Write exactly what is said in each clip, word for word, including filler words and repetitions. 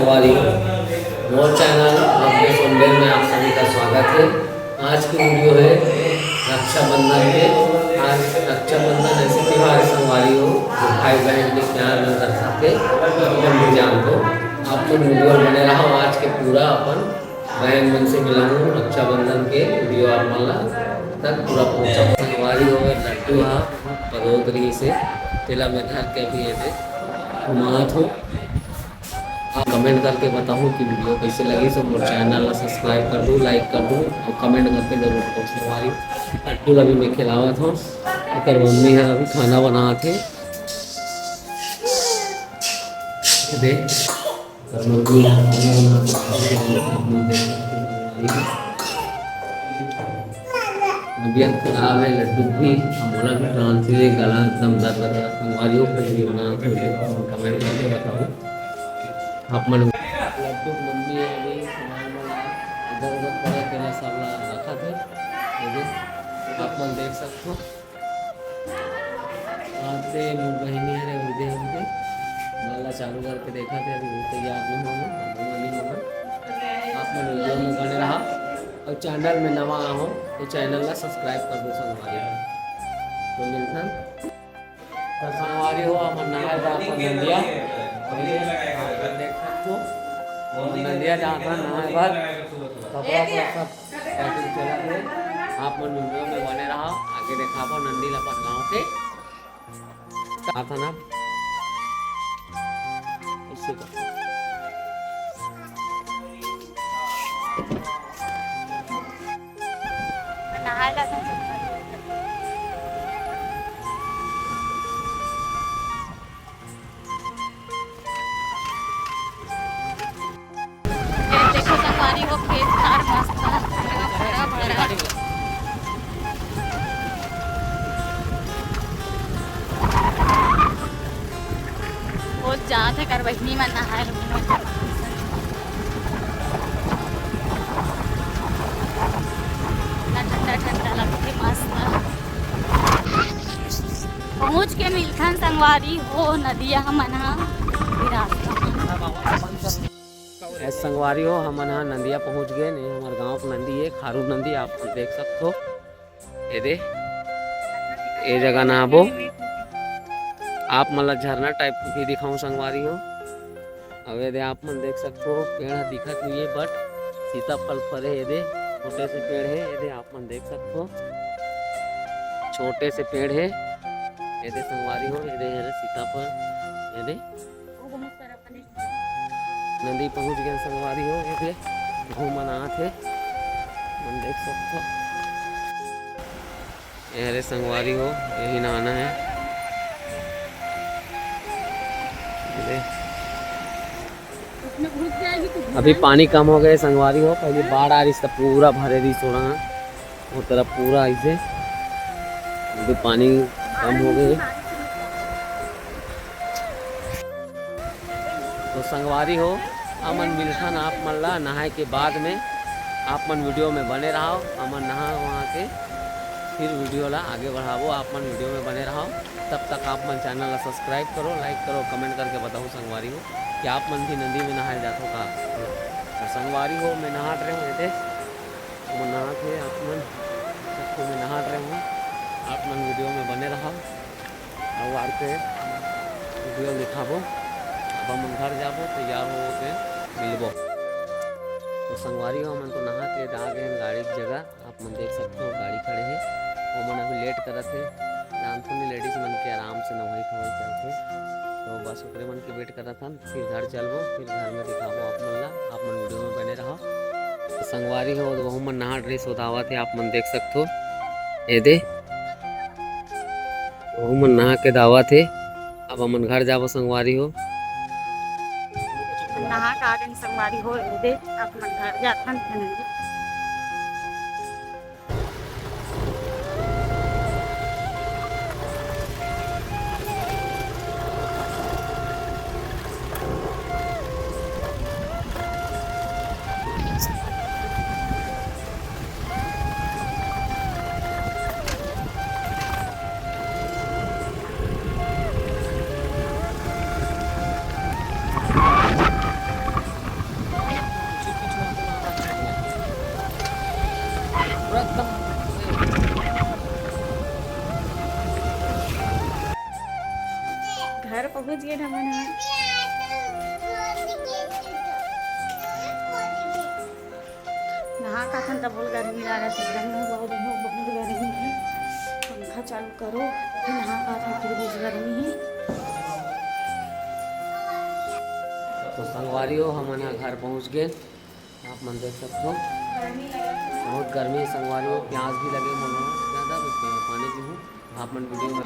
संगवारी हो, मोर चैनल अपने सुंदर में आप सभी का स्वागत है। आज की वीडियो है रक्षाबंधन के। आज रक्षाबंधन ऐसे त्योहार है संगवारी हो, जो भाई बहन के प्यार में दर्शाते अपन भी जानते हो। आप लोग वीडियो बने रहो। आज के पूरा अपन बहन मन से मिला हूँ रक्षाबंधन के वीडियो आप मन ला तक पूरा पहुँचा। संगवारी हो, लड्डू हा परोत रही से तेला मैं धर के अभी ये दे घुमात हूँ। आप कमेंट करके बताओ कि वीडियो कैसे लगी। सब मोर चैनल ला सब्सक्राइब कर दो, लाइक कर दो और कमेंट करके जरूर बताओ। संगवारी लड्डू ला भी मैं खिलावत हूँ। एकर मम्मी है अभी खाना बनात है। ये दे। एकर मम्मी है खाना बनात है। तबीयत खराब है लड्डू की, मोला भी खांसी है, गला एकदम दर्द कर रहा है। संगवारी हो, कुछ भी बनात हो तो कमेंट करके बताओ। आप मन लड्डू की मम्मी है अभी सामान मन ला इधर उधर पड़े तेला सब ला रखा थे। ये भी आप मन देख सकते हो। आते मोर बहिनी हरे उदे हमके नल ला चालू करके देखा थे, अभी वो तैयार नहीं होना, अभी नहीं होना। आप मन वीडियो में बने रहा और चैनल में नवा आहो तो चैनल ला सब्सक्राइब कर दो संगवारी हो। तो मिलथन। तो संगवारी हो, हमन नहाए बर अपन नंदिया, आप मन देख सकथो, नंदिया जात हन नहाए बर, कपड़ा उपड़ा सब पैकिंग चलत हे। आप मन वीडियो में बने रहा, आगे देखाबो नंदी ला अपन गाँव के। का था ना? इससे कर। नहाए ला था। ये देखो संगवारी हो, खेत खार मस्त है, हरा भरा। वो जात है कर बहिनी मन नहाए ला। ठंडा ठंडा लगथे मस्त। पहुँच के मिलथन संगवारी हो नदिया मन ह। ए संगवारी हो, हमन ह नंदिया पहुंच गए। नहीं, हमर गांव के नंदी है, खारू नंदी, आप मन देख सकथो। ए दे, ए जगह नहाबो। आप मन ला झरना टाइप भी दिखाऊं संगवारी हो। अब ए दे, आप मन देख सकथो, पेड़ ह दिखत नहीं है, but सीताफल फरे। ए दे, छोटे से पेड़ है। ए दे, आप मन देख सकथो, छोटे से पेड़ है। ए दे संगवारी हो, ए दे हरे सीताफल। ए दे नदी पहुंच गए संगवारी हो, ये दे घूमन आत हे, मन देख सकथो। ये हरे संगवारी हो, यही नहाना है। ये दे। अभी पानी कम हो गए संगवारी हो, पहले बाढ़ आ रही, इसका पूरा भरे रही सोना। वो तरफ पूरा ऐसे अभी पानी कम हो गए। तो संगवारी हो, हमन मिलथन आप मन ला नहाए के बाद में। आप मन वीडियो में बने रहो, हमन नहा वहाँ के फिर वीडियो ला आगे बढ़ाबो। आप मन वीडियो में बने रहो, तब तक आप मन चैनल ला सब्सक्राइब करो, लाइक करो, कमेंट करके बताओ संगवारी हो कि आप मन भी नदी में नहाए जाथो का। तो संगवारी हो, मैं नहात रहे हूँ, ये दे, मैं नहात है, आप मन सबको मैं नहात रहे हूँ, आप मन वीडियो में बने रहो। अउ आर के वीडियो दिखाबो। अब हमन घर जाबो, तैयार हो के मिलबो। तो संगवारी हो, हमन तो नहा के आ गए हन गाड़ी के जगह। आप मन देख सकते हो, गाड़ी खड़े हे, ओमन अभी लेट करत हे। जानथो नहीं, लेडीज मन के आराम से नहाई खवाई चलथे, तो बस ओकरे मन के वेट करत हन। फिर घर चलबो, फिर घर में दिखाबो आप मन ला। आप मन वीडियो में बने रहो। तो संगवारी हो, वहू मन नहा ड्रेस उतावत हे, आप मन देख सकथो। ए दे, वहू मन नहा के दावत हे। अब हमन घर जाबो संगवारी हो। नहा के आ गए संगवारी हो, ए दे, आप मन घर जाथन। घर पहुंच गे हमन ह। नहा खाथन तब बोल गर्मी लागत एकदम, बहुत बहुत गर्मी है। पंखा चालू करो, फिर नहा खाथन, फिर बहुत गर्मी है। तो संगवारी हो, हमन ह घर पहुंच गए। आप मन देख सकते हो, बहुत गर्मी है संगवारी हो, प्यास भी लगे, मोला ज्यादा भी पिए, पानी भी हूँ। आप मन वीडियो में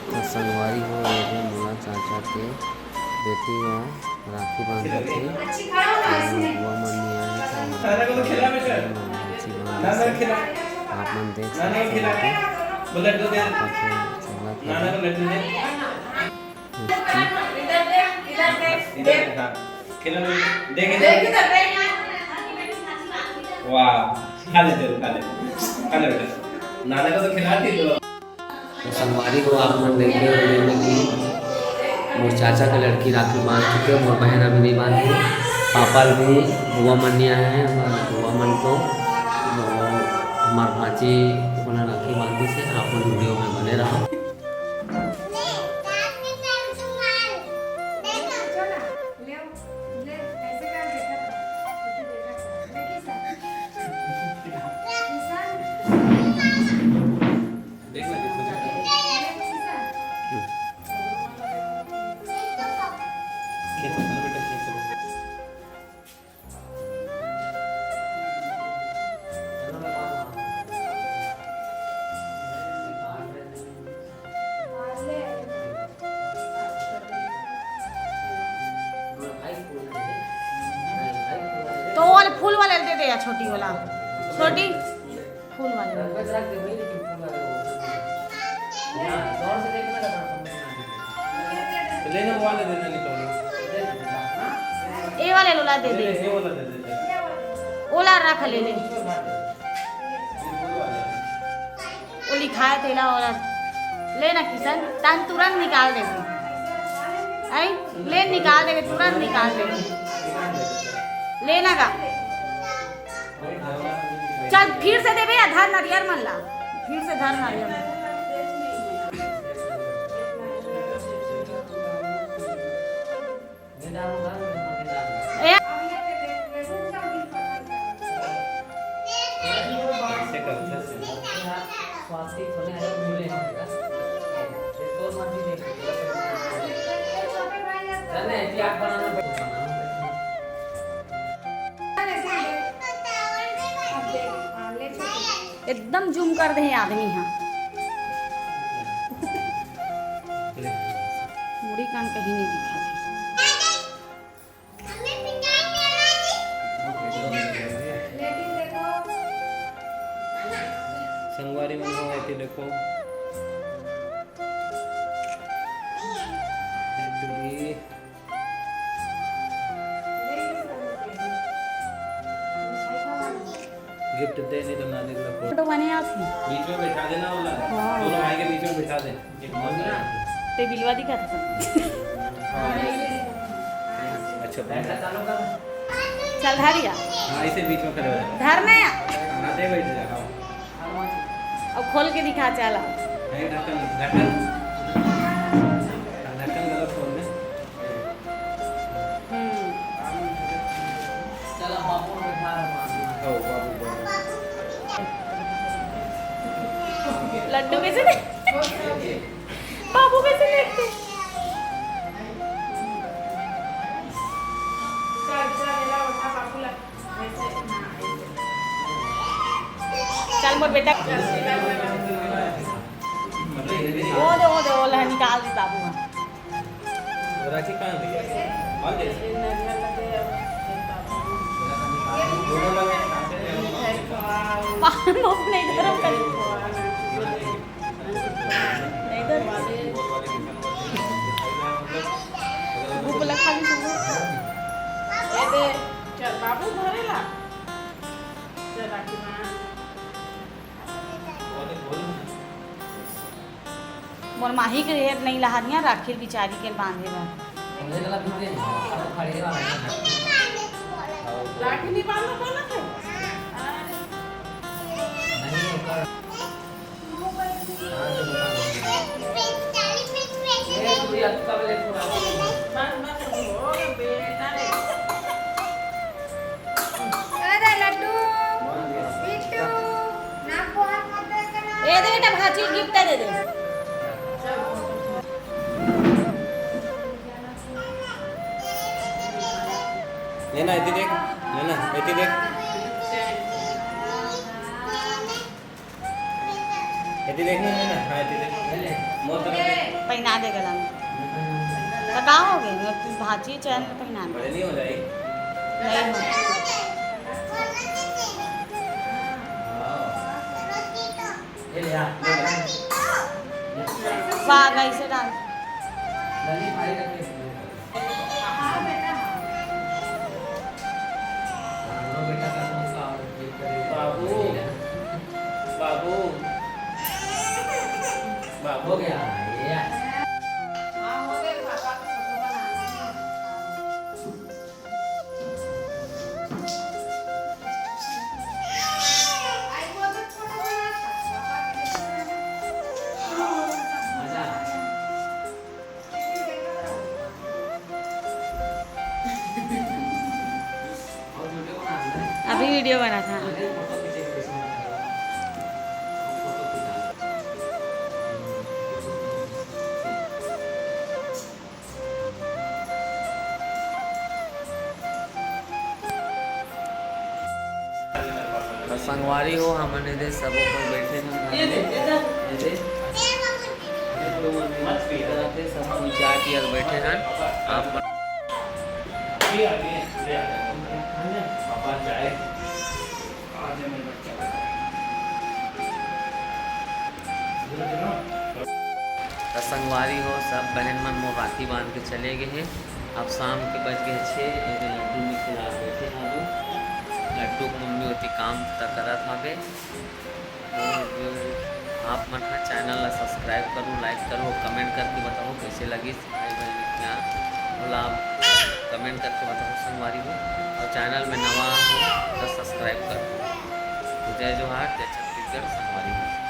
तो संगवारी हो, ये दे मोला चाचा के बेटी ह राखी बांधत हे। अउ बुआ मन नइ आए हे, त राखी बांधत हे। आप मन देख सकत हो, पापा के चलत हे। इधर देख, इधर देख, देख। खिला ले, देख, देख। वाह, खा ले, चल, खा ले। खा ले बेटा। नाना को तो खिला दी तो। तो संगवारी हो, आप मन देखे होंगे कि मोर चाचा के लड़की राखी बांध चुके हे, मोर बहन अभी नहीं बांधी। पापा भी, बुआ मन नहीं आए हैं, हमार बुआ मन तो, तो हमार भांची ओला राखी बांधी से। आप मन वीडियो में बने रहो। तो वो वाले फूल वाले दे दे यार, छोटी वाला, छोटी फूल वाले। लेना वाले देना निकालो। ए वाले लोला दे दे। ये वाला दे दे। ओला रख ले ले। वो लिखाए तेला ओला। ले ना किशन, तन तुरंत निकाल देबे। आई, ले निकाल देबे, तुरंत निकाल देबे। लेना गा। चल, फिर से देबे या धर नरियर मन ला। फिर से धर नरियर मन। ए। एकदम जूम कर दे आदमी हा। मुड़ी कान कहीं नहीं दिखा। संगवारी मन हो, एती देखो। गिफ्ट दे नहीं तो नानी लोग को। तो बने आप ही। बीच में बैठा देना वाला। हाँ। दोनों भाई के बीच में बैठा दे। एक मौज ना। ते बिलवा दिखा था। अच्छा, बैठ। चल धर या। हाँ, इसे बीच में खड़े हो जा। धर ना या। हाँ, दे बैठ जा, हाँ। अब खोल के दिखा, चल। नहीं, ढक्कन, ढक्कन। ढक्कन गलत खोल दे। हम्म। चल, अब बाबू बैठा रहा है। हो, बाबू, बाबू। लड्डू कैसे दे? बाबू कैसे देखते? चल मोर बेटा। वो दे, वो दे, वो ले, निकाल दे बाबू। राखी कहाँ गई? कौन दे? पान वो नहीं धरो कर। नहीं धरो। भूख लगा भी सुनो। ये दे, बाबू धरे ला। चल राखी बांध। मोर माही के रेहेर नइ लहरिया, राखी बिचारी के बांधे बर। राखी नहीं बांधो बोला थे। ए दे बेटा, भांची गिफ्ट दे दे। लेना, एती देख, लेना, एती देख। एती देख ना, लेना, हाँ, एती देख। मोर तरफ देख। पहिना दे गला में। तो का हो गए? भांची चैन में पहिना दे। बड़े नहीं हो जाई। नहीं हो। हाँ। ये ले आ, ले ले। वाह, ऐसे डाल। बाबू, बाबू, बाबू। हो गया, ये। अभी वीडियो बना था। तो संगवारी हो, हमन एदे सबो कोई बैठे हन घर में। एदे। एदे। सब कोई चाय पियत बैठे हन। आप त संगवारी हो, सब बहन मन मोर राखी बांध के चले गए हे। अब शाम के बज गए छः, एदे लड्डू में खिला बैठे हबो। लड्डू के मम्मी ओती काम त करत हवे। तो आप मन ह चैनल ला सब्सक्राइब करो, लाइक करो, कमेंट करके बताओ कैसे लगिस भाई बहन के यहाँ। बोला आप कमेंट करके बताओ संगवारी हो, और चैनल में नवा हो तो सब्सक्राइब कर दो। तो जय जोहार, जय छत्तीसगढ़ संगवारी हो।